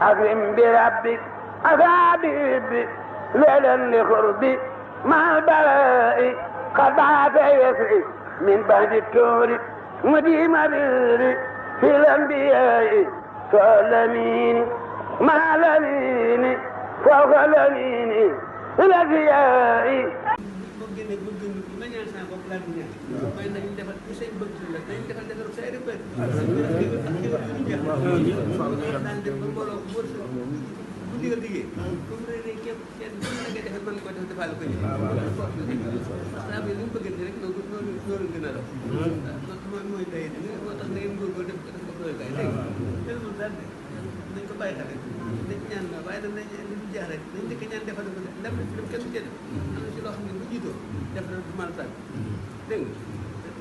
أكرم بربك أصابي ليلا لقربي مع البلاء قد عاد يسري من بعد الكور مديم بيري في الأنبياء سلميني مع الأمين فوق الأمين الأنبياء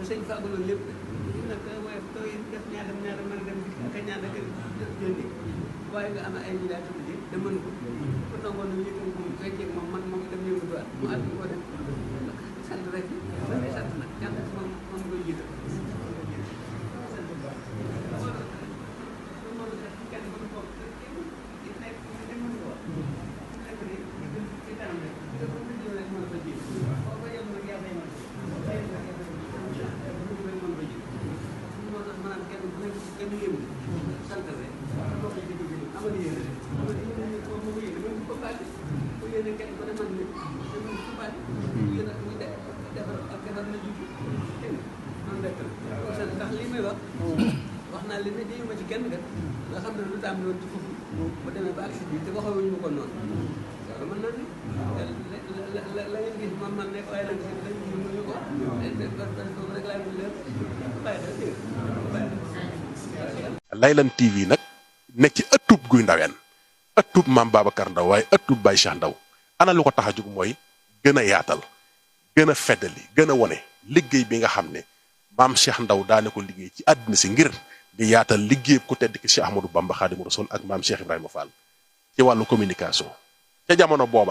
sëñ Fallou loolu lépp nag waaye tooy def ñaata mën a dem ak a ñaan ak jëndi waaye nga am ay milliards tuuti te mën ko ku nangoon na yëkkati moom fekkee moom man moom dem yëngu doon mu àgg ko def sant rek sant nag yàlla moom koy jiital ndax lii may wax naa li ne déyu ma ci kenn kat nga xam ne lu taam loon ci foofu ba demee ba agsi bi te waxewuñu ma ko noonu loolu mën naa ne la ngeen gis man nekk waaye la gis dañ ñu ko rek laa ñu leer Laylan TV nag nekk ci ëttub Guy Ndaween ëttub Maam Babacar Ndaw waaye ëttub Baye Cheikh Ndaw ana lu ko tax a jóg mooy gën a yaatal gën a feddali gën a wone liggéey bi nga xam ne Maam Cheikh Ndaw daane ko liggéey ci àddina si ngir di yaatal liggéey ku tedd ki Cheikh Ahmadou Bamba Khadimu Rasul ak Maam Cheikh Ibrahima Fall ci wàllu communication ca jamono booba